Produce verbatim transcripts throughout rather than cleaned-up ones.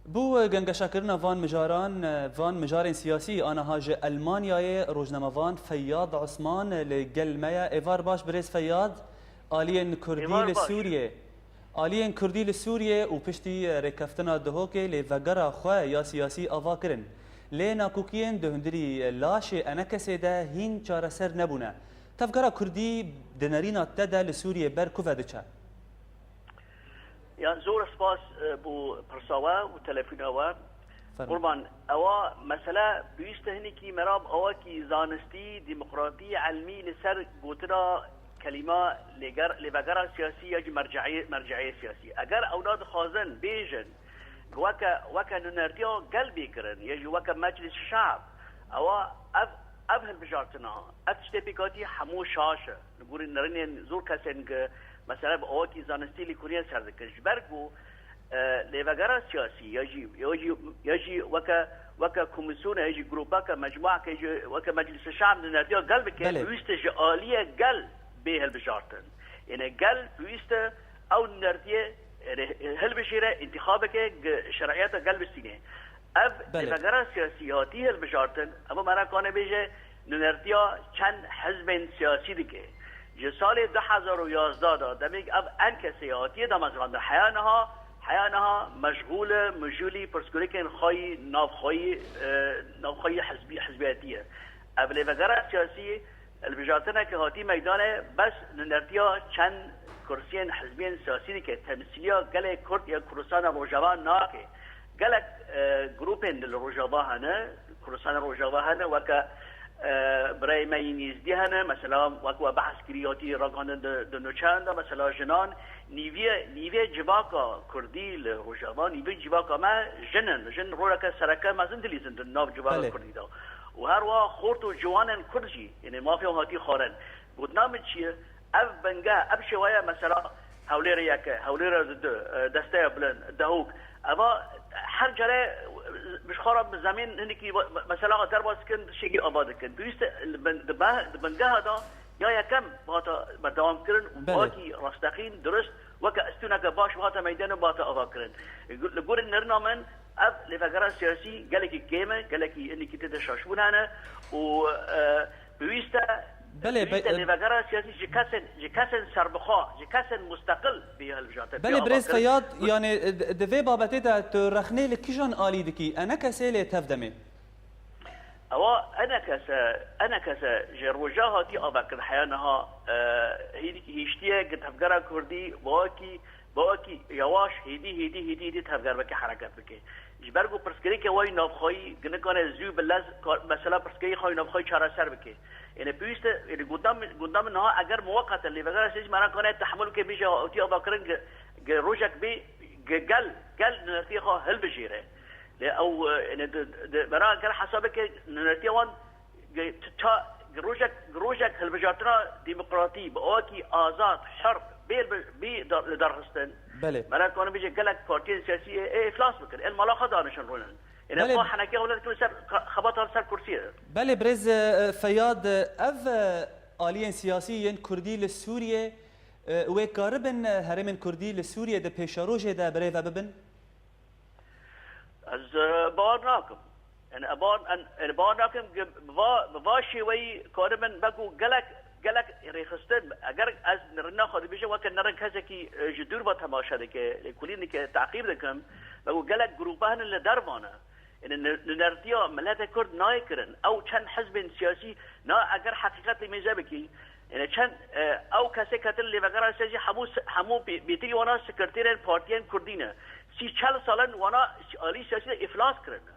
Bo gengeşekirina van mijaran, van mijarên siyasî, aniha ji Elmanyayê rojnamevan Feyyad Osman li gel me ye. Êvar baş birêz Feyyad, aliyên Kurdî Êvar li baş. Sûriyê. Aliyên Kurdî li Sûriyê û piştî rêkeftina Duhokê lê vegera xwe ya siyasî ava kirin. Lê nakokiyên di hundirî laşê ENKSê de hîn çareser nebûne. Tevgera Kurdî di nerîna te de li Sûriyê ber ku ve diçe? Yan zor spas, e, bo pirsa we û telefona we. Fermo. Qurban, ewa mesele pêwîst e hinekî me re bi awakî zanistî, demokratî, elmî li ser gotina kelîma lêger-, lêvegera siyasî ya jî merceiyê, merceiyê siyasî. Eger ewna dixwazin bêjin, weke, weke nûnertiya gel bê kirin, ya jî weke Meclis Şe'b, ewa ev, ev hilbijartina, ev tiştê pêk hatî hemû şaş e. Li gorî nerînên zor kesên ku mesele bi awakî zanistî lêkolînê ser dikin. Ji ber ku, e, lêvegera siyasî ya jî, ya jî, ya jî weke, weke komîsyona, ya jî grûpeke, mecmuake, ya jî weke Meclîsa Şe'b nûnertiya gel bike, Belê. pêwîst e ji aliyê gel bê hilbijartin. Yanî gel pêwîst e ew nûnertiyê, e, hilbijêre, întîxabeke, gi şer'iyeta gel bistîne. Ev Belê. lêvegera siyasî hatî hilbijartin, ev me re kane bêje, nûnertiya çend hizbên siyasî dike. Ji salê du hezar û yazdeh de, demê ku ev ENKSê hatiye damezrandin, heya niha, heya niha meşxûl e, mijûlî pirsgirêkên xweyî, navxweyî, e, navxweyî hizbî-, hizbiyetî ye. Ev lêvegera siyasî hilbijartineke hatî meydanê, bes nûnertiya çend kursiyên hizbiyên siyasî dike, temsîliya gelê Kurd ya Kurdistana Rojava nake. Gelek, e, grûpên di li Rojava hene, Kurdistana Rojava hene, weke, e, birayê me yên Êzdî hene, mesela, wek we behs kirî hatî ragandin di, di nûçeyan de, mesela, jinan, nîviyê, nîvê civaka Kurdî li Rojava, nîvê civaka me jin in. Jin roleke sereke mezin dilîzin di nav civaka Belê. Kurdî de. Û her wiha xort û ciwanên Kurd jî, yanî mafê wan hatî xwarin. Gotina min çi ye? Ev bingeh, ev şêweye mesela Hewlêrê yek e, Hewlêrê du, e, Desteya Bilind, Dehok. Eva her care, e, bi xwe re bi zemîn hinekî, mesela, derbas dikin, tiştekî ava dikin. Pêwîst e li bin-, di be-, di bingeha de ya yekem bihata berdewam kirin û Belê. bihakî rasteqîn, dirust, weke estûneke baş bihata meydanê bihata ava kirin. Li gorî nerîna min, ev lêvegera siyasî gelekî kêm e, gelekî hinekî tê de şaşbûn hene û, e, pêwîst e, Belê, pêwîst e be-, lêvegera siyasî ji kesên, ji kesên serbixwe, ji kesên musteqil bê hilbijartin, Belê, pê birêz ava kirin. Feyyad, yanî, e, di, di vê babetê de tu rexnê li kîjan alî dikî? ENKSê lê tev demê? Ewa ENKSê, ENKSê ji roja hatî avakirin heya niha, e, hî-, hîştiye ku tevgera Kurdî bi wekî, bi wekî yawaş, hêdî, hêdî, hêdî, hêdî tevger bike, hereket bike. Ji ber ku pirsgirêkê wayî navxweyî, ginikane zû bi lez ka-, mesela pirsgirêkê xweyî navxweyî çareser bike. Yanî pêwîst e, yanî gundam, gundam niha eger muweqet e, lêvegera sêz me re kane tehmil bike, bêje hatî avakirin, ge-, ge rojek bê, ge gel, gel nûnertiyê xwe hilbijêre. Lê ew, e, yanî di, di, me re ger hesabeke nûnertiya wan, ge, tu ça, ge rojek, ge rojek hilbijartina demokratî, bi awakî azad, her, bê, bê, bê dar-, li dar xistin. Belê. Me re kane bêje gelek partiyên siyasî ê, ê îflas bikin. Ên mala xwe danişin rûnin. Ên Belê. xwe henekê xwe dikin ser, xebata ser kursiyê. Belê, birêz, e, Feyyad, e, ev, e, aliyên siyasî yên Kurdî li Sûriyê, e, wê karibin, e, herêmên Kurdî li Sûriyê di pêşerojê de birêve bibin? Ez, e, bawer nakim. Yani, e, bawer, en, yani, bawer nakim ki bi va, bi va şêweyî karibin, belku gelek, gelek rêxistin, eger ez nerina xwe dibêjim, weke nerin kesekî, e, ji dûr ve temaşe dike, lêkolîn dike, teqîb dikim, belku gelek grûpa hene li derva ne. Yani, nû-, nûnertiya milete Kurd nayê kirin. Ew çend hizbên siyasî, na eger heqîqet lê mêze bikî, yani, çend, e, ew kesê ketin lêvegera siyasî hemû se-, hemû bê-, bêtirî wana sekreterên partiyên Kurdî ne. Sî çel sal in wana alî siyasî de îflas kirine.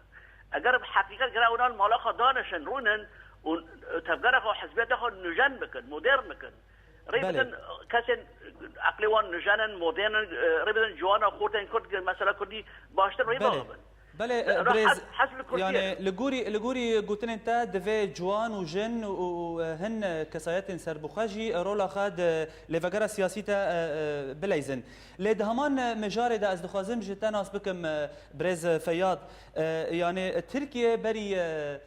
Eger bi heqîqet gere wana li mala xwe danişin, rûnin û, e, tevgera xwe, hizbiyeta xwe nûjen bikin, modern bikin. Rê Belê. bidin kesên eqlê wan nûjen in, modern in, e, rê bidin ciwana xortên Kurd, mesela Kurdî baştir rê Belê. bixabin. Belê, e, Ra birêz, hes-, hes li Kurdiyê yani, ne. li gorî, li gorî gotinên te divê ciwan û jin û, û, e, hin, e, kesayetên serbixwe jî, e, rola xwe di lêvegera siyasî te, e, e, bileyzin. Lê di heman, e, mijarê de ez dixwazim ji te nas bikim, e, birêz Feyyad. E, yani, Tirkiye berî, e,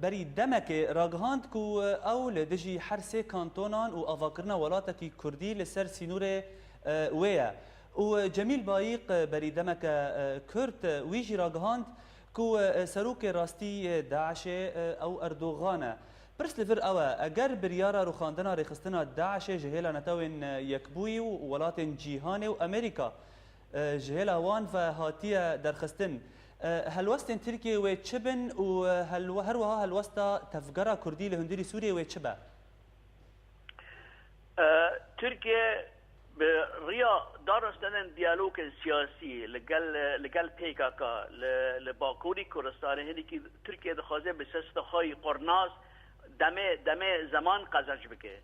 berî demekê ragihand ku, e, ew li dijî her sê kantonan û avakirina welatekî Kurdî li ser sînorê, e, wê ye. Û Cemîl Bayîq, berî demeke, e, kurt, e, wî jî ragihand ku, e, serokê rastî, e, DAIŞê, e, ew Erdogan e. Pirs li vir ew e, eger biryara rûxandina rêxistina DAIŞê ji hêla Netewên, e, Yekbûyî û welatên cîhanê û Amerîka, e, ji hêla wan ve hatiye derxistin, e, helwestên Tirkiyê wê çi bin û, e, helwe-, her wiha helwesta tevgera Kurdî li hundirî Sûriyê wê çi be? E, Tirkiye bi riya darastinên diyalogên siyasî li gel, li gel P K K li, li Bakurî Kurdistanê hinekî Tirkiye dixwaze bi sesnexayî qurnas demê, demê zeman qezenc bike.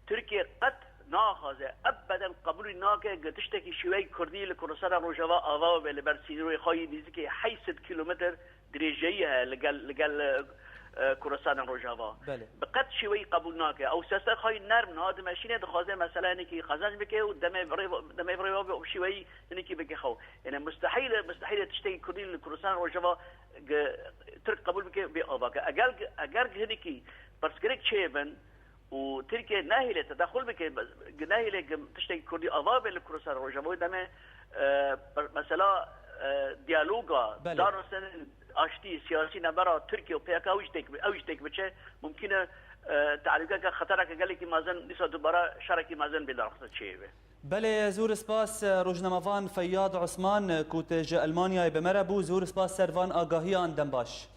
Tirkiye qet naxwaze, ebeden qebûlî nake ku tiştekî şêweyî Kurdî li Kurdistana Rojava ava be li ber sînorê xwe yî nêzîkî heyt sed kîlometr dirêjeyî heye li gel, li gel, e, e, Kurdistanê Rojava. Belê. Bi qet şêweyî qebûl nake. Ew sesnexayî nerm niha dimeşîne, dixwaze meseleyenekî qezenc bike û demê bi rê, demê bi rê ve bi şêweyî hinekî bike xew. Yanî mustehîl e, mustehîl e tiştekî Kurdî li Kurdistanê Rojava gi-, Tirk qebûl bike bê ava ke. Eger, eger hinekî pirsgirêk çêbin, û Tirkiye nehêle tedexul bike, nehêle tiştekî Kurdî ava be li Kurdistan Rojava. Wê demê, e, per-, mesela, e, diyaloga, belê, darastinên aştî siyasî navbera Tirkiye û P K K ew jî têk bi-, ew jî têk biçe, mumkîn e, e, tehlûkeke, xetereke gelekî mezin, dîsa dubare şerekî mezin bê darxistin çêbê. Belê, zor spas, e, rojnamevan Feyyad Osman, e, ku tu ji Elmanyayê bi me re bû, zor spas ser van agahiyan, dem baş.